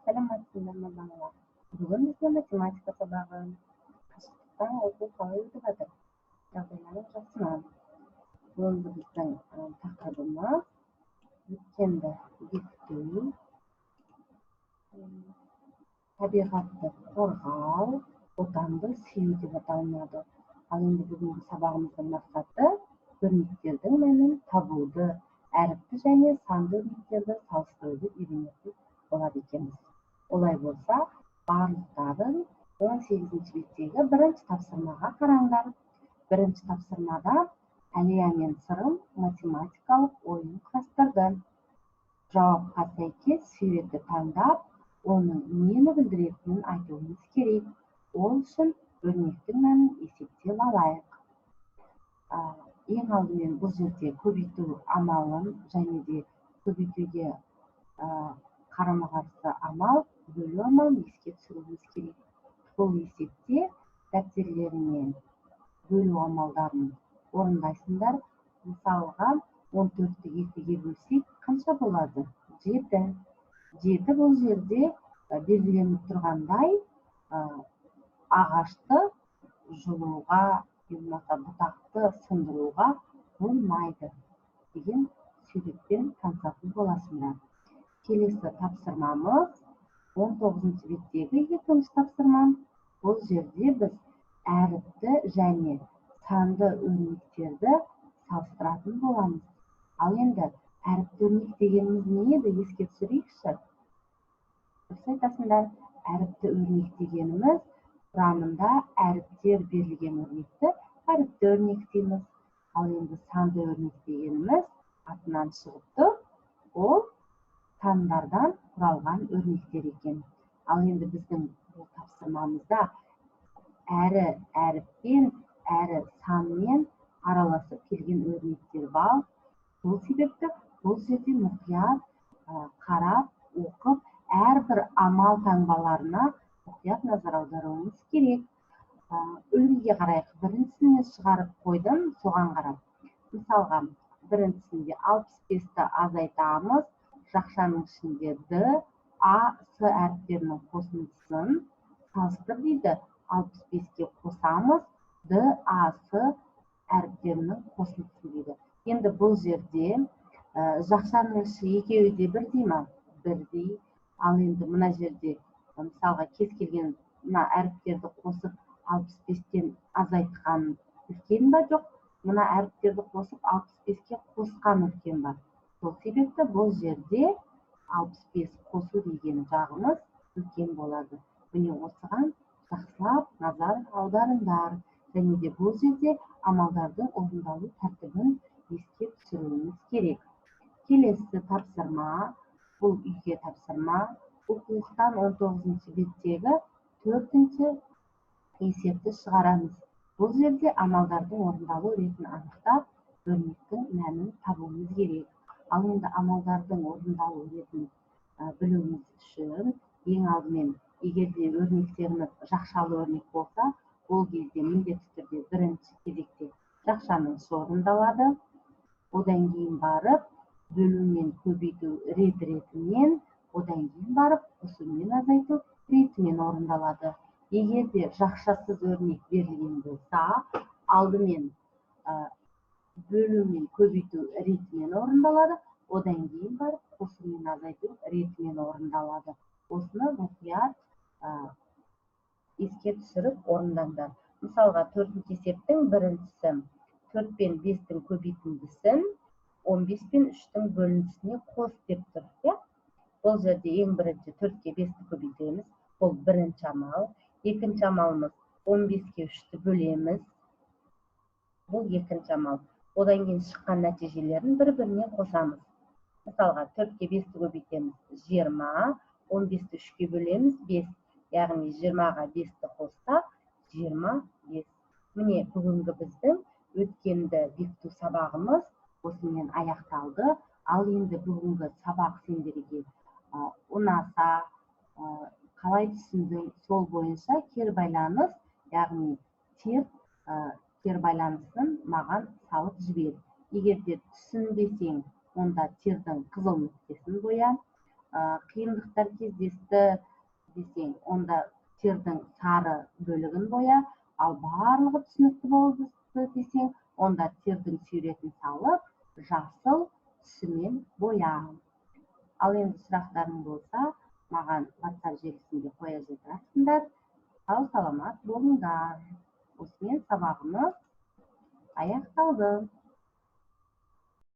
Сәлеметсіңдер ме, балалар? Бүгін бізде математика сабағы. Қашықтықтан оқу қалай өтіп жатыр? Жағдайларың жақсы ма? Бүгінгі біздің тақырыбымыз өткенді бекіту, табиғатты қорғау, отанды сүю деп аталынады. Ал енді бүгінгі сабағымыздың мақсаты өрнектердің мәнін табуды, әріпті және санды өрнектерді салыстыруды үйренетін болады екенбіз. Олай болса, барлықтарың 18 беттегі бірінші тапсырмаға қараңдар. Бірінші тапсырмада Әлия мен Сырым математикалық ойын құрастырды. Жауапқа сәйкес суретті таңдап, оның нені білдіретінін айтуымыз керек. Ол үшін өрнектің мәнін есептеп алайық. Ең алдымен бұл жерде көбейту амалын және де көбейтуге қарама-қарсы амал, бөлу амалын еске түсіруіміз керек. Бұл есепте дәптерлеріңе бөлу амалдарын орындайсыңдар. Мысалға, 14-ті 2-ге бөлсек, қанша болады? 7. 7 бұл жерде белгіленіп тұрғандай, ағашты жұлуға, болмаса бұтақты сындыруға болмайды деген суретпен танысатын боласыңдар. Келесі тапсырмамыз 19 беттегі екінші тапсырма. Бұл жерде біз әріпті және санды өрнектерді салыстыратын боламыз. Ал енді әріпті өрнек дегеніміз не еді, еске түсірейікші. Дұрыс айтасыңдар, әріпті өрнек дегеніміз құрамында әріптер берілген өрнекті әріпті өрнек дейміз. Ал енді санды өрнек дегеніміз атынан шығып тұр, ол сандардан құралған өрнектер екен. Ал енді біздің бұл тапсырмамызда әрі әріппен, әрі санмен араласып келген өрнектер бар. Сол себепті бұл жерде мұқият қарап, оқып, әрбір амал таңбаларына мұқият назар аударуымыз керек. Үлгіге қарайық. Біріншісіне шығарып қойдым, соған қарап. Мысалға, біріншісінде 65-ті азайтамыз, жақшаның ішінде Д, А, С әріптерінің қосындысын салыстыр дейді. 65-ке қосамыз, Д, А, С әріптерінің қосындысын дейді. Енді бұл жерде жақшаның іші екеуі де бірдей ма? Бірдей. Ал енді мына жерде мысалға кез келген мына әріптерді қосып 65-тен азайтқан үлкен ба? Жоқ. Мына әріптерді қосып 65-ке қосқан үлкен ба? Сол себепті бұл жерде 65 қосу деген жағымыз үлкен болады. Міне осыған жақсылап назар аударыңдар. Және де бұл жерде амалдардың орындалу тәртібін еске түсіруіміз керек. Келесі тапсырма, бұл үйге тапсырма, оқулықтан 19 беттегі 4-ші есепті шығарамыз. Бұл жерде амалдардың орындалу ретін анықтап, өрнектің мәнін табуымыз керек. Ал енді амалдардың орындалу ретін білуіміз үшін ең алдымен, егер де өрнектеріміз жақшалы өрнек болса, ол кезде міндетті түрде бірінші кезекте жақшаның іші орындалады. Одан кейін барып бөлу мен көбейту рет-ретімен, одан кейін барып қосу мен азайту ретімен орындалады. Егер де жақшасыз өрнек берілген болса, алдымен бөлу мен көбейту ретімен орындалады, одан кейін барып қосу мен азайту ретімен орындалады. Осыны мұқият еске түсіріп орындаңдар. Мысалға, 4-ші есептің біріншісі 4 пен 5-тің көбейтіндісін 15 пен 3-тің бөліндісіне қос деп тұр. Иә? Бұл жерде ең бірінші 4-ке 5-ті көбейтеміз. Бұл бірінші амал. Екінші амалымыз 15-ке 3-ті бөлеміз. Бұл екінші амал. Одан кейін шыққан нәтижелерін бір-біріне қосамыз. Мысалға, 4-ке 5-ті көбейтеміз 20, 15-ті 3-ке бөлеміз 5. Яғни 20-ға 5-ті қоссақ 25. Міне бүгінгі біздің өткенді бекіту сабағымыз осымен аяқталды. Ал енді бүгінгі сабақ сендерге ұнаса, қалай түсіндің, сол бойынша кері байланыс, яғни кері байланысын маған салып жібер. Егер де түсінбесең, онда тердің қызыл нүктесін боя. Қиындықтар кездесті десең, онда тердің сары бөлігін боя. Ал барлығы түсінікті болды десең, онда тердің суретін салып, жасыл түсімен боя. Ал енді сұрақтарың болса, маған WhatsApp желісінде қоя жатарсыңдар. Сау саламат болыңдар. Осымен сабағымыз аяқталды.